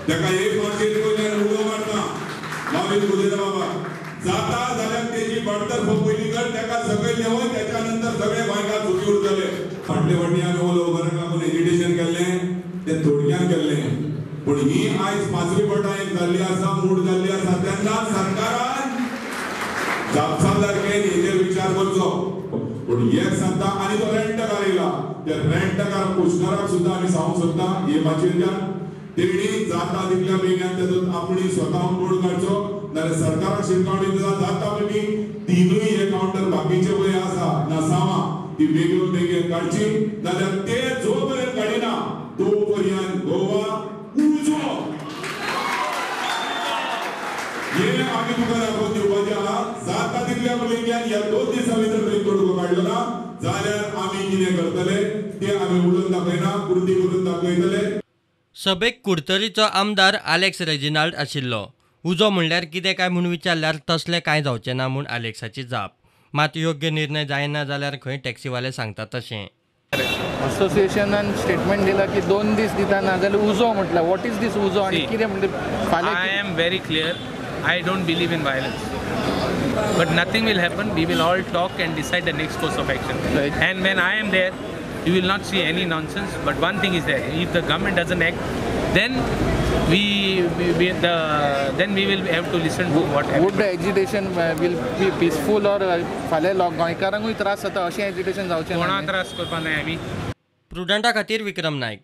ताका एक माचयेर वयल्यान उलो मारता मावीन गुदेरा बाबा जाता जाल्यार तेजी बडतर्फ पयली कर, ताका सकयल देंवय, त्याच्या नंतर सगळे गोंयकार सुखी उरतले. फाटले फावटी आमी ओलो उबराक लागून एजिटेशन केल्लें तें थोडक्यान केल्लें, पूण ही आयज पांचवी पटां एक जाल्ली आसा, मूड जाल्ली आसा. तेन्ना सरकारान जापसालदारकेन हेजेर विचार करचो. पूण एक सांगता आनी तो रेंटकार येयला, त्या रेंटकार कुशनराक सुद्दां आमी सांगूंक सोदता हे माचयेच्यान तेणी जाता तितल्या बेगीन तेजो आपणी स्वताहून बोर्ड काडचो, नाल्यार सरकाराक शिटकावणी दिता जाता बेगीन तिनूय हे कावंटर बाकीचे पळय आसा नासावां ती बेगीन बेगीन काडची, नाल्यार ते जो पर्यंत काडिना तो पर्यंत गोवा उजो हे आमी तुका दाखोवन दिवपाचें आहा. जाता तितल्या बेगीन ह्या 2 दिसां भितर तुवें तोडगो काडलो ना जाल्यार आमी कितें करतले तें आमी उलोवन दाखयना, कृती करून दाखयतले. सभेक कुडतरीचो आमदार आलेक्स रेजिनाल्ड आशिल्लो. उजो म्हणल्यार कितें काय म्हूण विचारल्यार तसलें कांय जावचें ना म्हूण आलेक्साची जाप. मात योग्य निर्णय जायना जाल्यार खंय टॅक्सीवाले सांगता तशें. असोसिएशनान स्टेटमेंट दिला की 2 दीस दिता ना जाल्यार उजो म्हटल्यार what is दीस उजो आनी कितें म्हणटा. I am very clear, I don't believe in violence, but nothing will happen. We will all talk and decide the next course of action. And when I am there, you will not see any nonsense. But one thing is there, if the government doesn't act, then then we will have to listen to what happens. Would the agitation will be peaceful or फाल्यां गोंयकारांकूय त्रास जाता अशें agitation जावचें ना? कोणा त्रास करपा नाय आमी. प्रुडंटा खातीर विक्रम नायक,